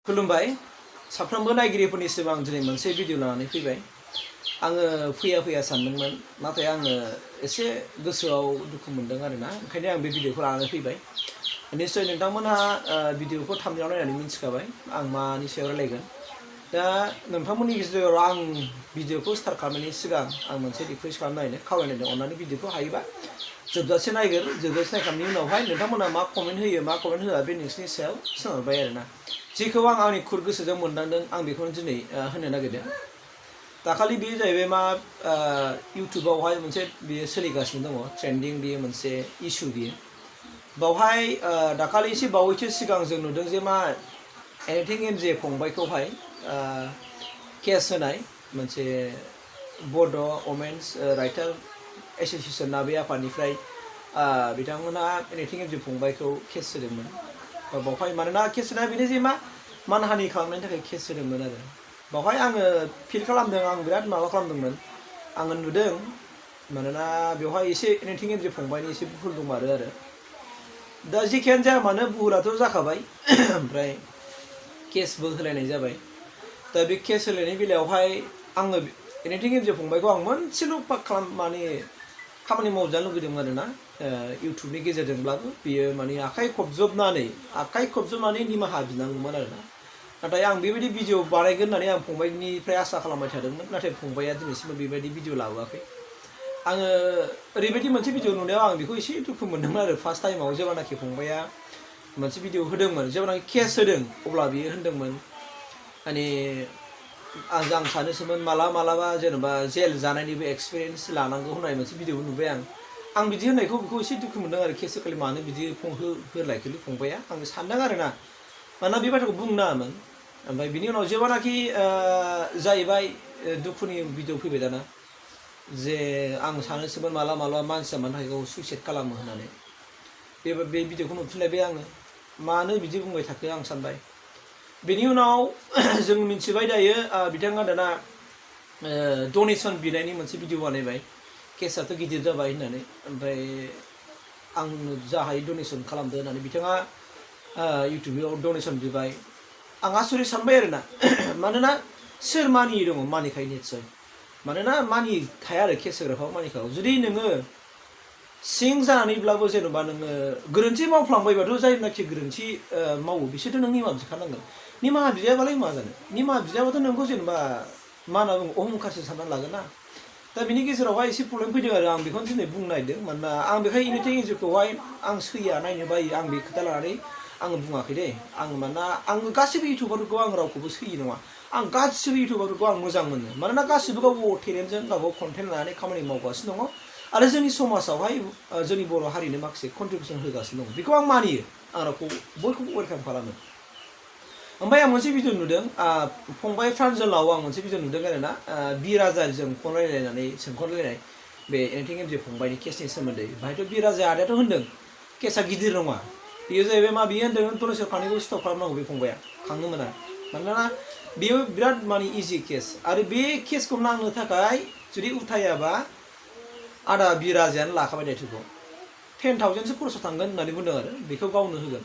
खुलुमबाय साफ्रोमबो नायगिरिफोरनि सिगां दिनै मोनसे भिडिअ लानानै फैबाय आङो फैया सानदोंमोन नाथाय आङो एसे गोसोआव दुखु मोनदों आरोना ओंखायनो आं बे भिडिअखौ लानानै फैबाय निश्चय नोंथांमोनहा भिडिअखौ थाम्बनेलाव नायनानै मिन्थिखाबाय आं मानि सायाव रायलायगोन दा नोंथांमोननि गेजेराव आं भिडिअखौ स्टार्ट खालामनायनि सिगां आं मोनसे रिकुवेस्ट खालामनो खावलायनायदों अन्नानै भिडिअखौ हायोबा जोबजासे नायगोन जोबजासे नायखांनायनि उनावहाय नोंथांमोना मा कमेन्ट होयो मा कमेन्ट होआ बे नोंसिनि सायाव सोनारबाय आरोना जेखौ आं आंनि खुर गोसोजों मोनदांदों आं बेखौनो दिनै होनो नागिरदों दाखालि बेयो जाहैबाय मा इउटुबावहाय मोनसे बेयो सोलिगासिनो दङ ट्रेन्डिं बेयो मोनसे इस्यु बियो बावहाय दाखालि एसे बावैसो सिगां जों नुदों जे मा एनिथिं एमजे फंबायखौहाय केस होनाय मोनसे बड' वमेन्स राइटार एस'सिएसन बे आफादनिफ्राय बिथांमोनहा एनिथिं एमजे फंबायखौ केस होदोंमोन बावहाय मानोना केस होनाया बेनो जे मा मानहानि खालामनायनि थाखाय केस होदोंमोन आरो बावहाय आङो फिल खालामदों आं बिराद माबा खालामदोंमोन आङो नुदों मानोना बेवहाय एसे एनिथिं एमजे फंबायनि एसे भुल दंमारो आरो दा जेखियानो जाया मानो भुलाथ' जाखाबाय ओमफ्राय केसबो होलायनाय जाबाय दा बे केस होलायनाय बेलायावहाय आङो एनिथिं एमजे फंबायखौ आं मोनसेल' खामानि मावजानो लुगैदोंमोन आरोना इउटुबनि गेजेरजोंब्लाबो बियो माने आखाइ खबजबनानै निमाहा बिनांगौमोन आरोना नाथाय आं बेबायदि भिडिअ बानायगोन होननानै आं फंबायनिफ्राय आसा खालामबाय थादोंमोन नाथाय फंबाया दिनैसिमबो बेबायदि भिडिअ लाबोआखै आङो ओरैबायदि मोनसे भिडिअ नुनायाव आं बेखौ एसे दुखु मोनदोंमोन आरो फार्स्ट टाइमाव जेब्लानाखि फंबाया मोनसे भिडिअ होदोंमोन जेब्लानाखि केस होदों अब्ला बियो होनदोंमोन माने आं सानोसोमोन मालाबा जेनेबा जेल जानायनिबो एक्सपिरियेन्स लानांगौ होननाय मोनसे भिडिअ नुबाय आं बिदि होननायखौ बेखौ एसे दुखु मोनदों आरो केस होखालि मानो बिदि होलायखोलि फंबाया आं सानदों आरोना मानोना बे बाथ्राखौ बुंनो नाङामोन ओमफ्राय बिनि उनाव जेब्लानाखि जाहैबाय दुखुनि भिडिअ फैबाय दाना जे आं सानोसोमोन मालाबा मानसिया मानो थाखाय गाव सुइसाइड खालामो होननानै बे भिडिअखौ नुफिनलायबाय आङो मानो बिदि बुंबाय थाखो आं सानबाय बेनि उनाव जों मिथिबाय दायो बिथाङा दाना डनेसन बिनायनि मोनसे भिडिअ बानायबाय केसआथ' गिदिर जाबाय होननानै ओमफ्राय आंनो जा हायो डनेसन खालामदो होननानै बिथाङा इउटुबाव डनेसन बिबाय आं आसरित सानबाय आरोना मानोना सोर मानियै दङ मानिखायो निस्सय मानोना मानि थाया आरो केस होग्राफ्राव मानिखागौ जुदि नोङो सिं जानानैब्लाबो जेन'बा नोङो गोरोन्थि मावफ्लांबायबाथ' जायनाखि गोरोन्थि मावो बिसोरथ' नों निमाहा बिखानांगोन निमाहा बिजायाबालाय मा जानो निमाहा बिजायाबाथ' नोंखौ जेनेबा मा होनना बुङो अहंखारसो साननानै लागोन ना दा बिनि गेजेरावहाय एसे प्रब्लेम फैदों आरो आं बेखौनो दिनै बुंनो नागिरदों मानोना आं बेखाय एनिथिं एमजेखौहाय आं सैया नायनो बायो आं बे खोथा लानानै आङो बुङाखै दे मानोना आङो गासैबो इउटुबारफोरखौ आं रावखौबो सैयो नङा आं गासिबो इउटुबारफोरखौ आं मोजां मोनो मानोना गासिबो गावबा गाव टेलेन्टजों गावबा गाव कन्टेन्ट लानानै खामानि मावगासिनो दङ आरो जोंनि समाजावहाय जोंनि बर' हारिनो माखासे कन्ट्रिबिउसन होगासिनो दङ बेखौ आं मानियो आं रावखौ बयखौबो वेलकाम खालामो ओमफ्राय आं मोनसे भिडिअ नुदों फंबाय फ्रान्जलाव आं मोनसे भिडिअ नुदों आरोना बिराजाजों फन रायलायनानै सोंखरलायनाय बे एनिथिं एमजे फंबायनि केसनि सोमोन्दै बाहायथ' बिराजा आदायाथ' होनदों केसा गिदिर नङा बेयो जाहैबाय मा बियो होनदों डनेसन खांनायखौ स्टप खालामनांगौ बे फंबाया खांनो मोना मानोना बेयो बिराद माने इजि केस आरो बे केसखौ नांनो थाखाय जुदि उथायाबा आदा बिराजायानो लाखाबाय दायथ'खौ 10,000सो खरसा थांगोन होननानै बुंदों आरो बेखौ गावनो होगोन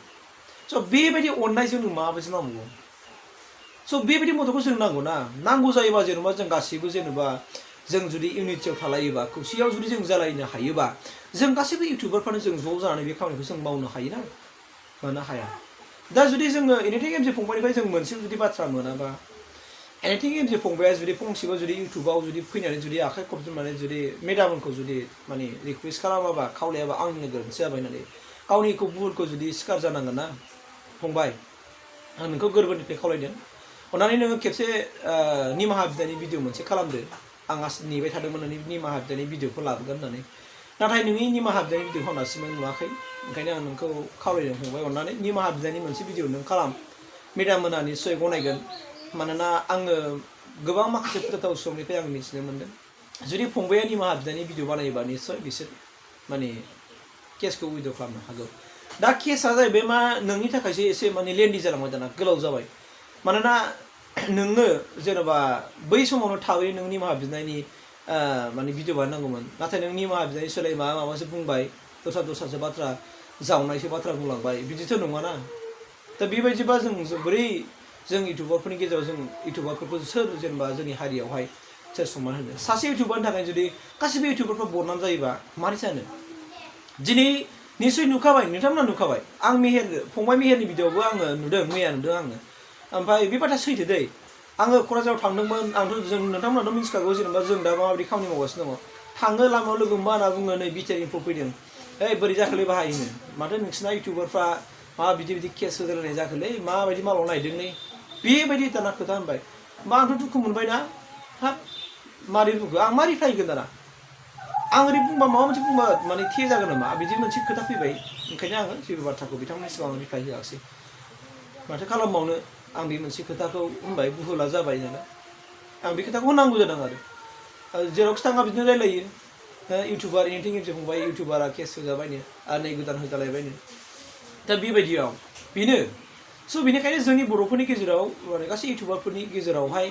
स' बेबायदि अननाय जोंनो माबायदि नांगौ स' बेबायदि मददखौ जों नांगौ जायोबा जेनेबा जों गासैबो जेनेबा जों जुदि इउनिटियाव थालायोबा खौसेयाव जुदि जों जालायनो हायोबा जों गासैबो इउटुबारफ्रानो जों ज' जानानै बे खामानिखौ जों मावनो हायोना मानो हाया दा जुदि जोङो एनिथिं एमजे फंबायनिफ्राय जों मोनसे जुदि बाथ्रा मोनाबा एनिथिं एमजे फंबाया जुदि फंसेबो जुदि इउटुबाव जुदि फैनानै जुदि आखाइ खबजोबनानै जुदि मेडामखौ जुदि माने रिकुवेस्ट खालामाबा खावलायाबा आंनो गोरोन्थि जाबाय होननानै गावनिखौ भुलखौ जुदि सिखार जानांगोन ना फंबाय आं नोंखौ गोरबोनिफ्राय खावलायदों अन्नानै नोङो खेबसे निमाहा बिनायनि भिडिअ मोनसे खालामदो आं नेबाय थादोंमोन नोंनि निमाहा बिनायनि भिडिअखौ लाबोगोन होननानै नाथाय नोंनि निमाहा बिनायनि भिडिअखौ आं दासिमबो नुवाखै ओंखायनो आं नोंखौ खावलायदों फंबाय अन्नानै निमाहा बिनायनि मोनसे भिडिअ नों खालाम मेडाम मोना निस्सय गनायगोन मानोना आङो गोबां माखासे फोथायथाव सुबुंनिफ्राय आं मिथिनो मोन्दों जुदि फंबाया निमाहा बिनायनि भिडिअ बानायोबा निस्सय बिसोर माने केसखौ उइद्र' खालामनो हागौ दा केसआ जाहैबाय मा नोंनि थाखायसो एसे माने लेन्डि जालांबाय दाना गोलाव जाबाय मानोना नोंनो जेनेबा बै समावनो थाबै नों निमाहा बिनायनि माने भिडिअ बानायनांगौमोन नाथाय नों निमाहा बिनायनि सोलाय माबासो बुंबाय दस्रासो बाथ्रा जावनायसो बाथ्रा बुंलांबाय बिदिथ' नङाना दा बेबायदिबा जों बोरै जों इउटुबारफोरनि गेजेराव जों इउटुबारफोरखौ सोर जेनेबा जोंनि हारियावहाय सोर सनमान होनो सासे इउटुबारनि थाखाय जुदि गासिबो इउटुबारफ्रा बदनाम जायोबा मारै जानो दिनै निसय नुखाबाय नोंथांमोना नुखाबाय आं फंबाय मेहेरनि भिडिअ'आवबो आङो नुदों मैया नुदों आङो ओमफ्राय बे बाथ्रा सैथो दै आङो क'क्राझाराव थांदोंमोन आंथ' जों नोंथांमोनाथ' मिथिखागौ जेनेबा जों दा माबायदि खामानि मावगासिनो दङ थाङो लामायाव लोगो मा होनना बुङो नै बिटिआर इनफो फैदों ओइ बोरै जाखोलै बाहायनो माथो नोंसिना इउटुबारफ्रा मा बिदि केस होलायनाय जाखोलै माबायदि मालाव नायदोंलै बेबायदि दाना खोथा होनबाय मा आंथ' दुखु मोनबायना हाब मारै बुंखो आं मा रिप्लाय होगोन दाना आं ओरै बुंबा माबा मोनसे बुंबा माने थे जागोन नामा बिदि मोनसे खोथा फैबाय ओंखायनो आङो जेबो बाथ्राखौ बिथांमोननि सिगाङाव रिप्लाय होआसै माथो खालामबावनो आं बे मोनसे खोथाखौ होनबाय बुहुला जाबाय नालाय आं बे खोथाखौ होनांगौ जादों आरो जेरावखि थाङा बिदिनो रायलायो इउटुबार एनिथिं एमजे फंबाय इउटुबारा केस होजाबायनो आरो नै गोदान होजालायबायनो दा बेबायदियाव बेनो स' बेनिखायनो जोंनि बर'फोरनि गेजेराव माने गासै इउटुबारफोरनि गेजेरावहाय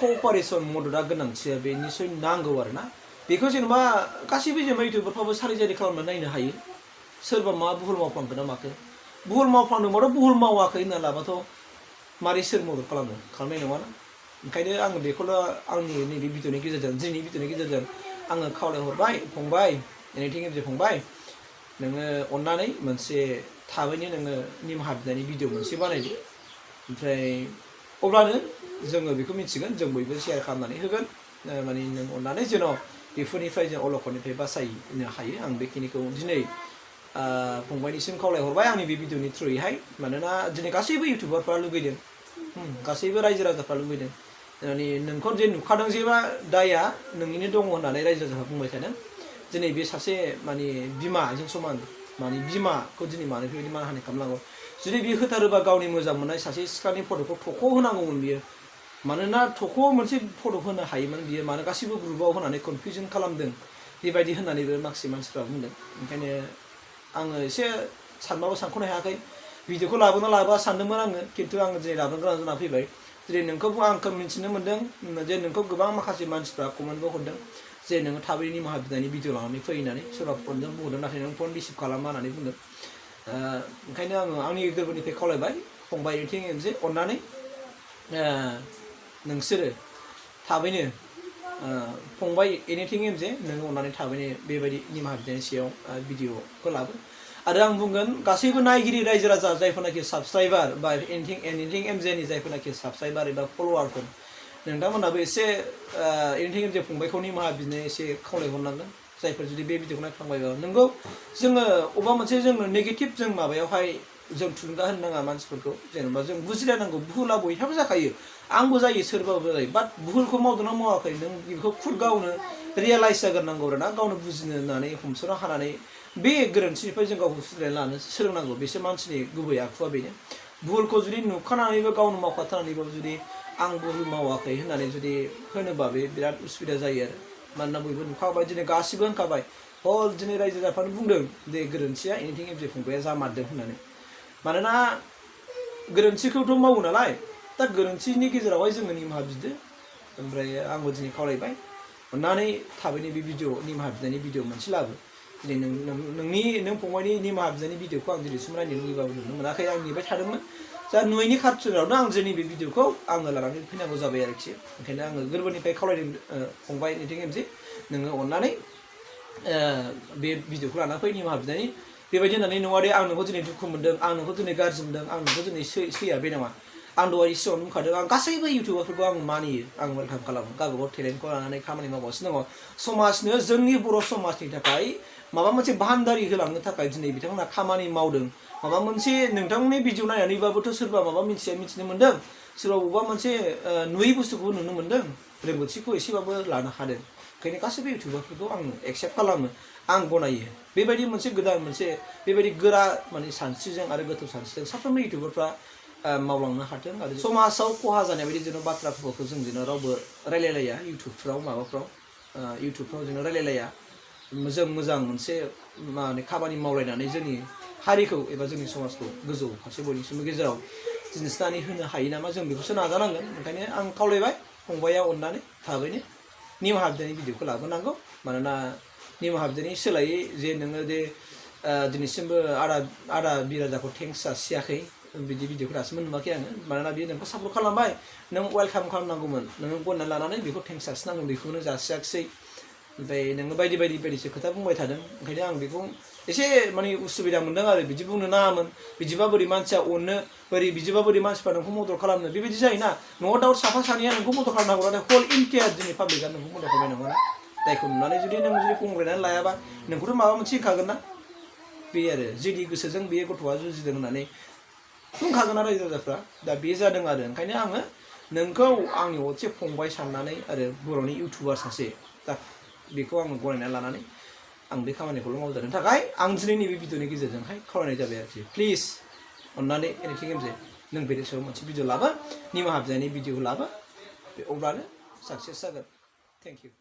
क'पारेसन मददआ गोनांथिया बे निसय नांगौ आरो ना बेखौ जेनेबा गासैबो जेनेबा इउटुबारफ्राबो सारिजारि खालामनानै नायनो हायो सोरबा मा बुहुल मावफ्लांखो ना माखो बुहुल मावफ्लांदोंबाथ' बुहुल मावाखै होनना लाबाथ' मारै सोर मदद खालामनाय नङाना ओंखायनो आङो बेखौल' आंनि नैबे भिडिअ'नि गेजेरजों दिनैनि भिडिअ'नि गेजेरजों आङो खावलायहरबाय फंबाय एनिथिं एमजे फंबाय नोङो अननानै मोनसे थाबैनो नोङो निमाहा बिनायनि भिडिअ' मोनसे बानायदो ओमफ्राय अब्लानो जोङो बेखौ मिथिगोन जों बयबो शेयार खालामनानै होगोन माने नों अननानै जेन' बेफोरनिफ्राय जों अलखदनिफ्राय बासायनो हायो आं बेखिनिखौ दिनै फंबायनिसिम खावलायहरबाय आंनि बे भिडिअ'नि थ्रुयैहाय मानोना दिनै गासैबो इउटुबारफ्रा लुगैदों गासैबो रायजो राजाफ्रा लुगैदों माने नोंखौ जे नुखादों जेबा दाया नोंनिनो दङ होननानै रायजो राजाफ्रा बुंबाय थादों दिनै बे सासे माने बिमाजों समान माने बिमाखौ दिनै मानो बेबायदि मानहानि खालामनांगौ जुदि बियो होथारोबा गावनि मोजां मोननाय सासे सिख्लानि फट'खौ थख' होनांगौमोन बियो मानोना थख' मोनसे फट' होनो हायोमोन बियो मानो गासिबो ग्रुपाव होनानै कनफिउजन खालामदों बेबायदि होननानैबो माखासे मानसिफ्रा बुंदों ओंखायनो आङो एसे सानबाबो सानख'नो हायाखै भिडिअखौ लाबोना लाबोआ सानदोंमोन आङो खिन्थु आङो दिनै लाबोनो गोनां जाना फैबाय दिनै नोंखौबो आंखौ मिन्थिनो मोन्दों जे नोंखौ गोबां माखासे मानसिफ्रा कमेन्टबो हरदों जे नोङो थाबैनो निमाहा बिनायनि भिडिअ लानानै फै होननानै सोरबा फनजों बुंहरदों नाथाय नों फन रिसिभ खालामा होननानै बुंदों ओंखायनो आङो आंनि गोरबोनिफ्राय खावलायबाय फंबाय एनिथिं एमजे अननानै नोंसोरो थाबैनो फंबाय एनिथिं एमजे नोङो अननानै थाबैनो बेबायदि निमाहा बिनायनि सायाव भिडिअखौ लाबो आरो आं बुंगोन गासैबो नायगिरि रायजो राजा जायफोरनाखि साबसक्राइबार बा एनिथिं एमजेनि जायफोरनाखि साबसक्राइबार एबा फल'वारफोर नोंथांमोनहाबो एसे एनिथिं एमजे फंबायखौ निमाहा बिनो एसे खावलायहरनांगोन जायफोर जुदि बे भिडिअखौ नायफ्लांबायबा नोंगौ जोङो अबेबा मोनसे जोंनो नेगेटिभ जों माबायावहाय जों थुलुंगा होनो नाङा मानसिफोरखौ जेनेबा जों बुजिलायनांगौ भुला बयहाबो जाखायो आंबो जायो सोरबाबो जायो बाट भुलखौ मावदोंना मावाखै नों बेखौ खुद गावनो रियेलाइज जाग्रोनांगौ आरो ना गावनो बुजिनो होननानै हमस'नो हानानै बे गोरोन्थिनिफ्राय जों गावखौ सुद्रायना लानो सोलोंनांगौ बेसो मानसिनि गुबै आखुआ बेनो भुलखौ जुदि नुखानानैबो गावनो मावखाथारनानैबाबो जुदि आं भुल मावाखै होननानै जुदि होनोबा बे बिराद उसुबिदा जायो आरो मानोना बयबो नुखाबाय दिनै गासिबो होनखाबाय हल दिनै रायजो राजाफ्रानो बुंदों दे गोरोन्थिया एनिथिं एमजे फंबाया जामारदों होननानै मानोना गोरोन्थिखौथ' मावो नालाय दा गोरोन्थिनि गेजेरावहाय जोङो निमाहा बिदो ओमफ्राय आंबो दिनै खावलायबाय अननानै थाबैनो बे भिडिअ निमाहा बिनायनि भिडिअ मोनसे लाबो दिनै नों फंबायनि निमाहा बिनायनि भिडिअखौ आं दिनैसिम नायनो लुगैबाबो नुनो मोनाखै आं नेबाय थादोंमोन दा नुयैनि खारनावनो आं जोंनि बे भिडिअखौ आङो लानानै फैनांगौ जाबाय आरोखि ओंखायनो आङो गोरबोनिफ्राय खावलायदों फंबाय एनिथिं एमजे नोङो अननानै बे भिडिअखौ लाना फै निमाहा बिनायनि बेबायदि होननानै नङा दे आं नोंखौ दिनै दुखु मोन्दों आं नोंखौ दिनै गाज्रि मोन्दों आं नोंखौ दिनै सैया बे नङा आं दहाय सिगाङावनो बुंखादों आं गासैबो इउटुबारफोरखौ आं मानियो आं वेलकाम खालामो गावबागाव टेलेन्टखौ लानानै खामानि मावगासिनो दङ समाजनो जोंनि बर' समाजनि थाखाय माबा मोनसे बाहानदारि होलांनो थाखाय दिनै बिथांमोना खामानि मावदों माबा मोनसे नोंथांमोननि भिडिअ नायनानैबाबोथ' सोरबा माबा मिथिनो मोन्दों सोरबा बबेबा मोनसे नुयै बुस्थुखौबो नुनो मोन्दों रोंगौथिखौ एसेबाबो लानो हादों ओंखायनो गासैबो इउटुबारफोरखौ आं एक्सेप्ट खालामो आं गनायो बेबायदि मोनसे गोदान मोनसे बेबायदि गोरा माने सानस्रिजों आरो गोथौ सानस्रिजों साफ्रोमबो इउटुबारफ्रा मावलांनो हाथों आरो समाजाव खहा जानाय बायदि जेन' बाथ्राफोरखौ जों जेन' रावबो रायलायलाया इउटुबफ्राव माबाफ्राव इउटुबफ्राव जेन' रायलायलाया जों मोजां मोनसे माने खामानि मावलायनानै जोंनि हारिखौ एबा जोंनि समाजखौ गोजौ फारसे बयनिसिमबो गेजेराव दिन्थिनानै होनो हायो नामा जों बेखौसो नाजानांगोन ओंखायनो आं खावलायबाय फंबाया अननानै थाबैनो निमाहा बिनायनि भिडिअखौ लाबोनांगौ मानोना निमाहा बिनायनि सोलायै जे नोङो दे दिनैसिमबो आदा बिराजाखौ थेंक्स जासियाखै बिदि भिडिअखौ दासिमबो नुवाखै आङो मानोना बियो नोंखौ सापर्ट खालामबाय नों वेलकाम खालामनांगौमोन नोङो गनायनानै लानानै बेखौ थेंक्स जासिनांगौ बेखौनो जासियाखिसै ओमफ्राय नोङो बायदिसो खोथा बुंबाय थादों ओंखायनो आं बेखौ एसे माने उसुबिदा मोनदों आरो बिदि बुंनो नाङामोन बिदिबा बोरै मानसिया अननो बिदिबा बोरै मानसिफ्रा नोंखौ मदद खालामनो बेबायदि जायोना न'आव दाउट साफा सानैया नोंखौ मदद खालामनांगौ नाथाय हल इन्डिया जोंनि पाब्लिकआ नोंखौ मदद खालामनाय नङा जायखौ नुनानै जुदि नों गंग्लायनानै लायाबा नोंखौथ' माबा मोनसे होखागोन ना बे आरो जेदि गोसोजों बे गथ'आ जुजिदों होननानै बुंखागोन आरो रायजो राजाफ्रा दा बे जादों आरो ओंखायनो आङो नोंखौ आंनि असे फंबाय साननानै आरो बर'नि इउटुबार सासे दा बेखौ आङो गनायनानै लानानै आं बे खामानिखौल' मावजानो थाखाय आं दिनैनि बे भिडिअनि गेजेरजोंहाय खावलायनाय जाबाय आरोखि प्लिज अन्नानै एनिथिं गेमजे नों बेनि सायाव मोनसे भिडिअ लाबा निमाहा बिनायनि भिडिअ लाबा अब्लानो साक्सेस जागोन थेंक इउ